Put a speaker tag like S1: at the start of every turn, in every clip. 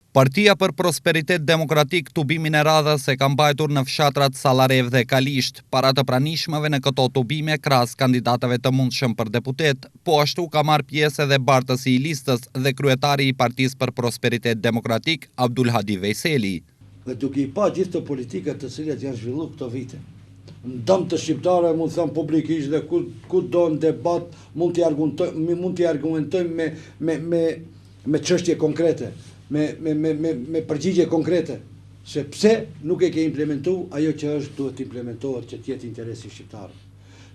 S1: Partia për Prosperitet Demokratik tubimin e radhës e ka mbajtur në fshatrat Sallarevë dhe Kalishtë. Para të pranishmëve në këto tubime krahas kandidatëve të mundshëm për deputetë, po ashtu ka marrë pjesë edhe bartësi i listës dhe kryetari i Partisë për Prosperitet Demokratik, Abdulhadi Vejseli.
S2: Dhe duke i pa gjithë këto politika të cilat janë zhvillu këto vite, në dëm të shqiptarëve mund të them publikisht dhe ku kudo në debat mund t'i argumentojmë mund t'i argumentojmë me me me me çështje konkrete, me me me me me përgjigje konkrete se pse nuk e ke implementu ajo që është duhet të implementohet që të jetë interesi i shqiptarëve.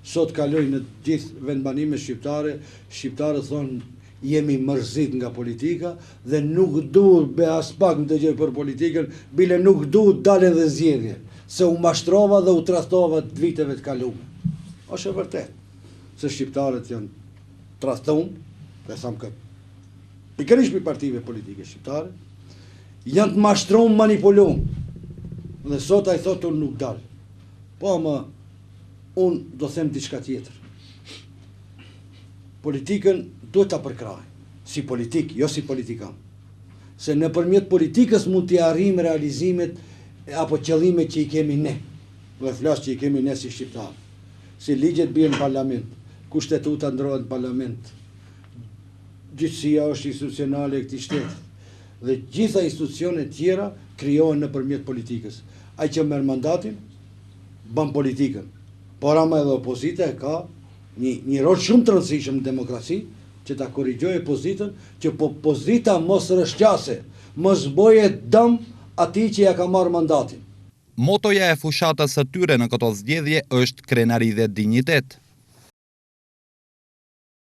S2: Sot kaloj në gjithë vendbanimet shqiptare, shqiptarët thonë Jemi mërzit nga politika dhe nuk du be aspak më dëgjoj për politikën, bile nuk du të dal edhe zgjedhje, se u mashtrova dhe u tradhtova viteve të kalume. Është e vërtetë se shqiptarët janë tradhtum, dhe tham këtë pikërisht prej partive politike shqiptare, janë të mashtrum, manipulum. Dhe sot ai thotë unë nuk dal. Po ama unë do them diçka tjetër. Politikën duhet ta përkrahim, si politikë, jo si politikan. Se nëpërmjet politikës mund t'i arrijmë realizimet apo qëllimet që i kemi ne, dhe flas që i kemi ne si shqiptarë. Se ligjet bien në parlament, kushtetuta ndrohet në parlament, gjyqësia është institucionale e këtij shteti dhe gjitha institucionet tjera krijohen nëpërmjet politikës. Ai që merr mandatin, bën politikën. Por ama edhe opozita e ka Një një rol shumë të rëndësishëm në demokraci, që ta korrigjojë pozitën, që po pozita mos rrëshqase, mos boje dëm atij që ia ka marrë mandatin.
S1: Motoja e fushatës së tyre në këto zgjedhje është krenari dhe dinjitet.